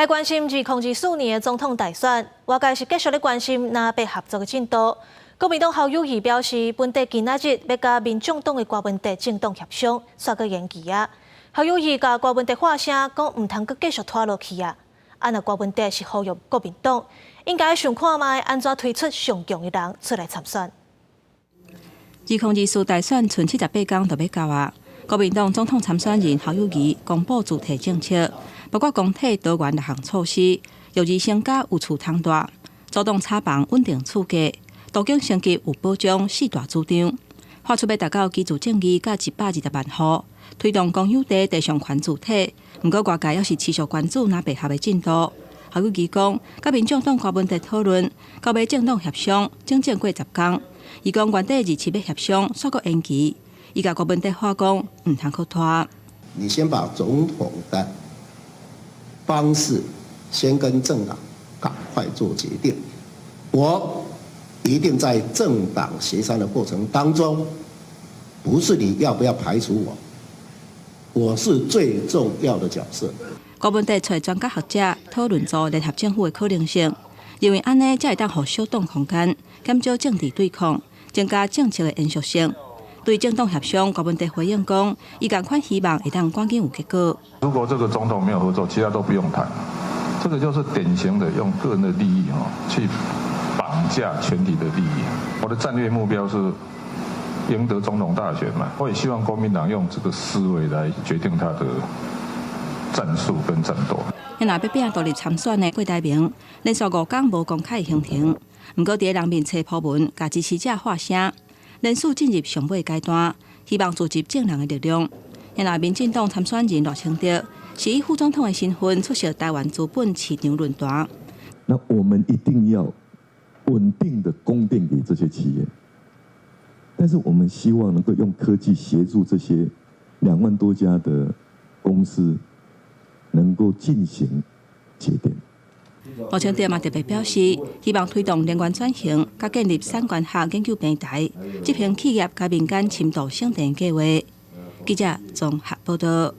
來關心2024年的總統大選，外界是繼續咧關心藍白合作的進度。國民黨侯友宜表示，本底今仔日欲佮民眾黨的柯文哲政黨協商，煞閣延期啊。侯友宜共柯文哲喊聲，講毋通閣繼續拖落去啊。啊，若柯文哲是呼籲國民黨，應該想看覓按怎推出上強的人出來參選。2024大選賰78工就欲到啊！國民黨總統參選人侯友宜公布主題政策，包括公體多元六項措施，育兒薪加有厝通蹛，阻擋炒房穩定厝價，都更升級有保障四大主張，喊出欲達到居住正義佮120萬戶，推動公有地地上權主體。毋過外界猶是持續關注藍白合的進度。侯友宜講，佮民眾黨柯文哲討論，到尾政黨協商，整整過10工。伊講原底27欲協商，煞閣延期。伊共柯文哲喊講，毋通閣拖。你先把總統的方式先跟政黨趕快做決定。我一定在政黨協商的過程當中，不是你要不要排除我，我是最重要的角色。柯文哲揣專家學者討論組聯合政府的可能性，認為按呢才會當予小黨空間，減少政治對抗，增加政策的延續性。對政黨協商，柯文哲回應講，伊仝款希望會當趕緊有結果。如果這個總統沒有合作，其他都不用談。這個就是典型的用個人的利益去綁架全體的利益。我的戰略目標是贏得總統大選嘛，我也希望國民黨用這個思維來決定他的戰術跟戰鬥。若欲拚獨立參選的郭台銘，連續5工無公開行程，毋過佇人面冊鋪文，共支持者喊聲，連續進入上尾階段，希望聚集眾人的力量。若民進黨參選人賴清德是以副總統的身份出席台灣資本市場論壇。那我們一定要穩定的供電給這些企業，但是我們希望能夠用科技協助這些2萬多家的公司能夠進行節電。賴清德嘛特別表示，希望推動能源轉型，佮建立產官學研究平台，執行企業佮民間深度省電計劃。記者綜合報道。